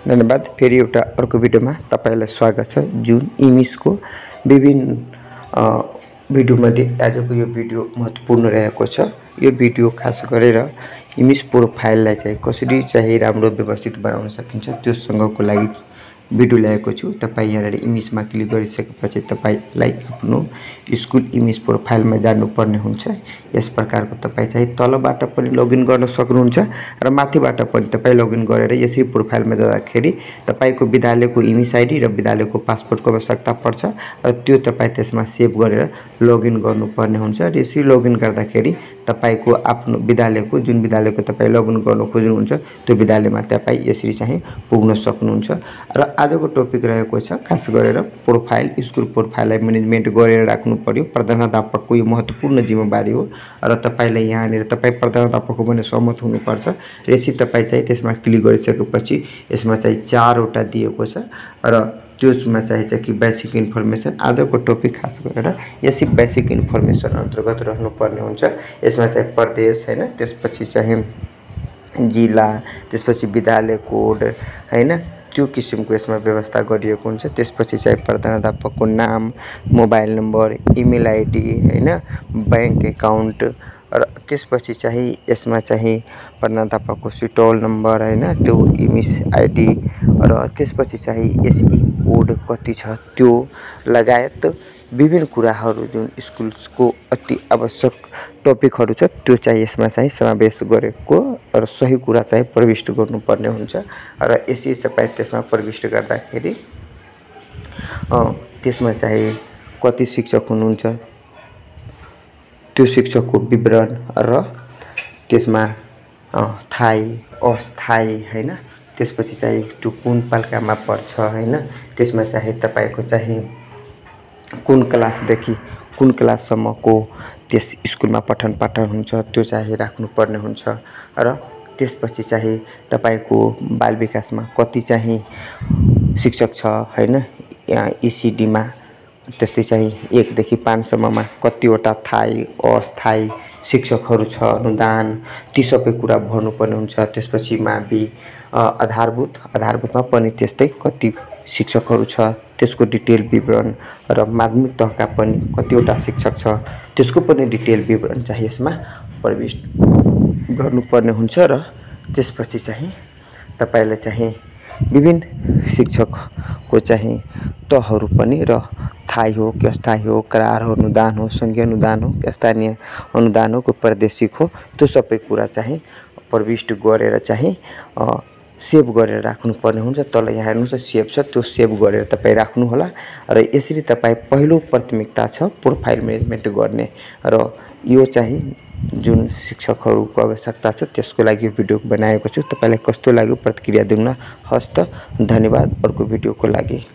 धन्यवाद। फेरि एउटा अर्को भिडियोमा तपाईलाई स्वागत छ जुन इमेजको विभिन्न भिडियोमध्ये आजको यो भिडियो महत्त्वपूर्ण रहेको छ। यो भिडियो खास गरेर इमेज प्रोफाइललाई चाहिँ कसरी चाहिँ राम्रो व्यवस्थित बनाउन सकिन्छ त्योसँगको लागि भिडियो ल्याएको छु। तपाई यहाँ इमेजमा क्लिक गरिसकेपछि तपाईलाई आफ्नो स्कुल इमेज प्रोफाइलमा जानुपर्ने हुन्छ। यस प्रकारको तपाई चाहिँ तलबाट पनि लगइन गर्न सक्नुहुन्छ र माथिबाट पनि तपाई लगइन गरेर यसरी प्रोफाइलमा जाँदाखेरि तपाईको विद्यालयको इमेज आइडी र विद्यालयको पासपोर्टको आवश्यकता पर्छ र त्यो तपाई त्यसमा सेभ गरेर लगइन गर्नुपर्ने हुन्छ। र यसरी लगइन गर्दाखेरि तपाईको आफ्नो विद्यालयको जुन विद्यालयको तपाई लगइन गर्न खोज्नुहुन्छ त्यो विद्यालयमा तपाई यसरी चाहिँ पुग्न सक्नुहुन्छ। र आजको टपिक रहेको छ खास गरेर प्रोफाइल स्कुल प्रोफाइललाई म्यानेजमेन्ट गरेर राख्नु पर्यो। प्रधानाध्यापकको यो महत्त्वपूर्ण जिम्मेवारी हो र तपाईलाई यहाँनिर तपाई प्रधानाध्यापकको पनि सहमत हुनुपर्छ। र यसरी तपाई चाहिँ त्यसमा क्लिक गरिसकेपछि यसमा चाहिँ 4 वटा दिएको छ र त्यसमा चाहिँ कि बेसिक इन्फर्मेसन। आजको टपिक खास गरेर यसै बेसिक इन्फर्मेसन अन्तर्गत रहनुपर्ने हुन्छ। यसमा चाहिँ प्रदेश हैन, त्यसपछि चाहिँ जिल्ला, त्यसपछि विद्यालय कोड हैन, त्यो किसिमको यसमा व्यवस्था गरिएको हुन्छ। त्यसपछि चाहिँ प्रधानाध्यापकको नाम, मोबाइल नम्बर, इमेल आइडी हैन, बैंक एकाउन्ट र त्यसपछि चाहिँ यसमा चाहिँ प्रधानाध्यापकको सिटोल नम्बर हैन, त्यो इमेज आइडी र त्यसपछि चाहिँ एसई कोड कति छ त्यो लगायत विभिन्न कुराहरू जुन स्कुलको अति आवश्यक टपिकहरू छ त्यो चाहिँ यसमा चाहिँ समावेश गरेको र सही कुरा चाहिँ प्रविष्ट गर्नुपर्ने हुन्छ। र यसरी तपाईँ त्यसमा प्रविष्ट गर्दाखेरि त्यसमा चाहिँ कति शिक्षक हुनुहुन्छ त्यो शिक्षकको विवरण र त्यसमा स्थायी अस्थायी हैन, त्यसपछि चाहिँ त्यो कुन पालिकामा पर्छ हैन, त्यसमा चाहिँ तपाईको चाहिँ कुन क्लासदेखि कुन क्लाससम्मको त्यस स्कुलमा पठन पाठन हुन्छ त्यो चाहिँ राख्नुपर्ने हुन्छ। र त्यसपछि चाहिँ तपाईको बाल विकासमा कति चाहिँ शिक्षक छ हैन, यहाँ ईसीडीमा त्यस्तै चाहिँ 1 देखि 5 सम्ममा कतिवटा स्थायी अस्थायी शिक्षकहरू छ, अनुदान ती सबै कुरा भर्नुपर्ने हुन्छ। त्यसपछि मावि आधारभूतमा पनि त्यस्तै कति शिक्षकहरू छ त्यसको डिटेल विवरण र माध्यमिक तहका पनि कतिवटा शिक्षक छ त्यसको पनि डिटेल विवरण चाहिँ यसमा प्रविष्ट गर्नुपर्ने हुन्छ। र त्यसपछि चाहिँ तपाईलाई चाहिँ विभिन्न शिक्षकको चाहिँ तहहरू पनि र स्थायी हो कि अस्थायी हो, करार हो, अनुदान हो, संघीय अनुदान हो कि स्थानीय अनुदान हो कि प्रादेशिक हो, त्यो सबै कुरा चाहिँ प्रविष्ट गरेर चाहिँ सेभ गरेर राख्नुपर्ने हुन्छ। तल यहाँ हेर्नुहोस् सेभ छ, त्यो सेभ गरेर तपाईँ राख्नु होला। र यसरी तपाईँ पहिलो प्राथमिकता छ प्रोफाइल म्यानेजमेन्ट गर्ने र यो चाहिँ जुन शिक्षकहरूको आवश्यकता छ त्यसको लागि भिडियो बनाएको छु। तपाईलाई कस्तो लाग्यो प्रतिक्रिया दिन हस्त। धन्यवाद अर्को भिडियोको लागि।